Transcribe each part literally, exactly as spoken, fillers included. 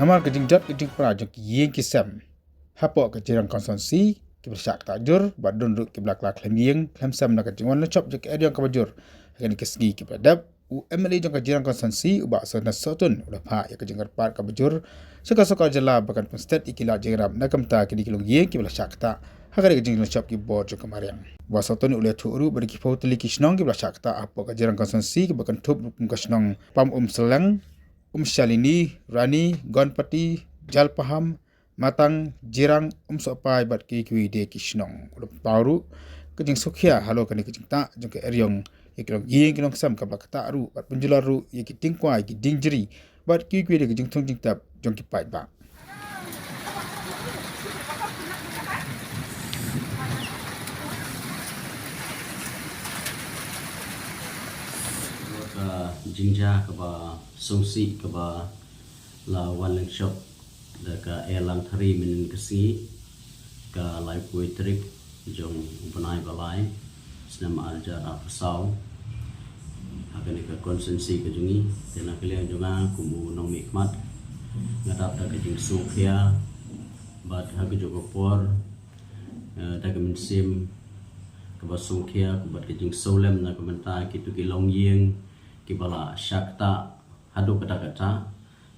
Namar ka jingjot ka jingpra jong ki ïing ki sem hapoh ka Jirang Constituency kiba la shah ktah jur bad don ruh kiba la khlem ïing khlem sem na ka jingwan lynshop jong ka eriong kaba jur ha kane ka sngi kiba la dep. U M L A jong ka Jirang Constituency u Bah Sohnas Sohtun u la phah ïa ka jingkyrpad kaba jur sha ka sorkar jylla ba kan pynstet ïa ki lad jingïarap na ka bynta kine ki longïing kiba la shah ktah ha kane ka jinglynshop ki bor jong ka mariang. U Bah Sohtun u la ïathuh ruh ba da ki phew tylli ki shnong kiba la shah ktah hapoh ka Jirang Constituency kiba kynthup kum ka shnong Pam Umsliang, Umshalini, Rani, Gonpati, Jalpaham, Matang, Jirang, Umsohpai bad kiwei kiwei de ki shnong. U la pynpaw ruh ka jingsngewkhia halor kane ka jingktah jong ka eriong ïa ki longïing ki longsem kaba la ktah ruh bad pynjulor ruh ïa ki dieng kwai, ki dieng jri bad kiwei kiwei de ki jingthung jingtep jong ki paidbah. Ka jingjia kaba sngewsih kaba la wan lynshop da ka Air Langthari mynhynnin ka sngi, ka laiphew tarik jong u bnai ba lai, snem ar hajar arphew saw, ha kane ka constituency ka jong ngi. Te na ka liang jong nga kum u nongmihkhmat, nga dap da ka jingsngewkhia bad ha kajuh ka por, eh, da ka mynsiem kaba sngewkhia bad ka jingsngewlem na ka bynta kito ki longïing kiba la shah ktah haduh katta katta,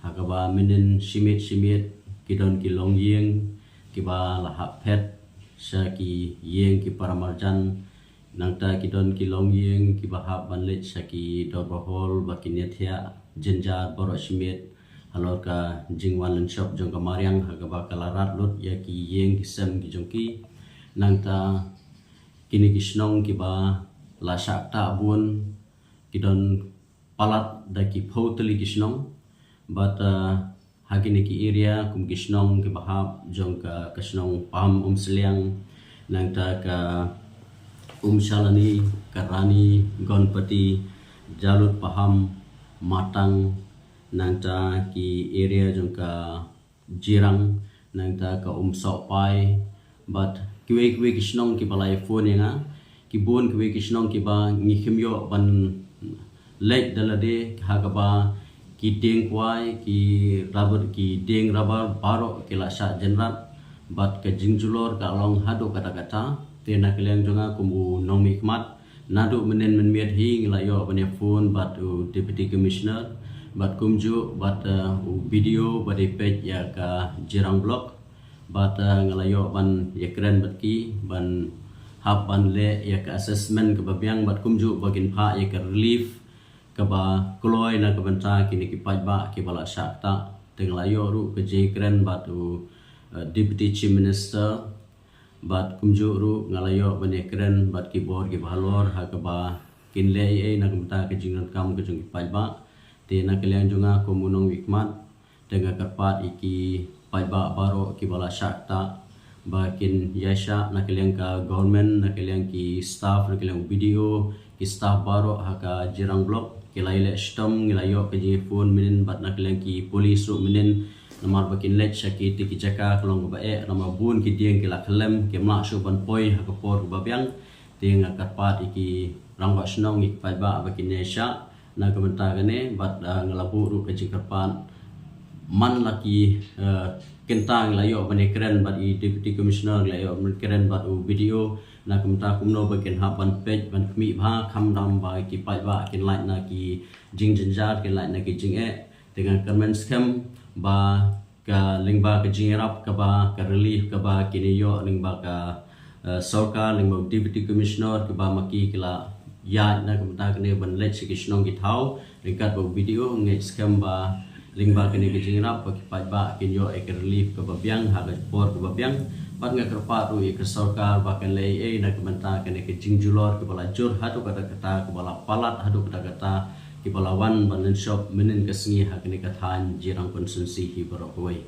ha kaba mynhynnin shi miet shi miet ki don ki longïing kiba la hap phet sha ki ïing ki paramarjan. Nangta ki don ki longïing kiba hap ban leit sha ki dorbar hall ba kin ïathiah jynjar baroh shi miet halor ka jingwan lynshop jong ka mariang ha kaba ka la rat lut ïa ki ïing ki sem ki jong ki. Nangta kine ki shnong kiba la shah ktah bun ki don palat da ki phew tylli ki shnong. Bad, uh, ha kine ki area kum ki shnong kiba hap jong ka, ka shnong Pam Umsliang, nangta ka Umshalani, ka Rani, Gonpati, Jalpaham, Matang, nangta ki area jong ka Jirang, nangta ka Umsohpai bad kiwei kiwei ki shnong kiba la ïa phone ïa nga, ki bun kiwei ki shnong kiba ngi khlem ïoh ban leit da lade ha kaba ki dieng kwai, ki rubber, ki dieng rubber baroh ki la shah jynrat bad ka jingjulor ka long haduh katta katta. Te na ka liang jong nga kum u nongmihkhmat, naduh mynhynnin mynmiet hi ngi la ïoh ban ïa phone bad u Deputy Commissioner bad kumjuh bad, uh, u B D O bad i peit ïa ka Jirang Block. Bad, uh, nga la ïoh ban ïakren bad ki ban hap ban leh ïa ka assessment kaba biang bad kumjuh ba kin phah ïa ka relief kaba kloi na ka bynta kine ki paidbah kiba la shah ktah. Te nga la ïoh ruh ka jingkren bad u, uh, Deputy Chief Minister. Bad kumjuh ruh nga la ïoh ban ïakren bad ki bor kiba halor ha kaba kin leh ei ei na ka bynta ka jingdonkam ka jong ki paidbah. Te na ka liang jong nga kum u nongmihkhmat, te nga kyrpad ïa ki paidbah baroh kiba la shah ktah ba kin ïaishah na ka liang ka government, na ka liang ki staff, na ka liang B D O, ki staff baroh ha ka Jirang Block ki la ïaleh shitom, ngi la ïoh ka jingïaphone mynhynnin bad na ka liang ki police ruh mynhynnin. Namar ba kin leit sha kito ki jaka ka long kaba eh, namar bun ki dieng ki la khlem, kim lah shuh ban poi ha ka por kaba biang. Te nga kyrpad ïa ki rangbah shnong, ïa ki paidbah ba kin ïaishah na ka bynta kane bad, ah, nga la buh ruh ka jingkyrpad man la ki, eh, kynta ngi la ïoh ban ïakren bad i Deputy Commissioner, ngi la ïoh ban ïakren bad u B D O na ka bynta kumno ba kin hap ban peit ban khmih bha, khamtam ba ki paidbah kin lait na ki jingjynjar, kin lait na ki jingeh. Te nga kyrmen skhem ba ka lyngba ka jingïarap kaba, ka relief kaba kin ïoh lyngba ka, eh, sorkar, lyngba u Deputy Commissioner kaba ma ki ki la ïaid na ka bynta kane ban leit sha ki shnong ki thaw ryngkat bad u B D O, nga ngeit skhem ba lyngba kane ka jingïarap ba ki paidbah kin ïoh ïa ka relief kaba biang ha ka por kaba biang. Bad nga kyrpad ruh ïa ka sorkar ba kan leh ei ei na ka bynta kane ka jingjulor kaba la jur haduh katta katta, kaba la palat haduh katta katta, kiba la wan ban lynshop mynhynnin ka sngi ha kane ka thaiñ Jirang Constituency hi baroh kawei.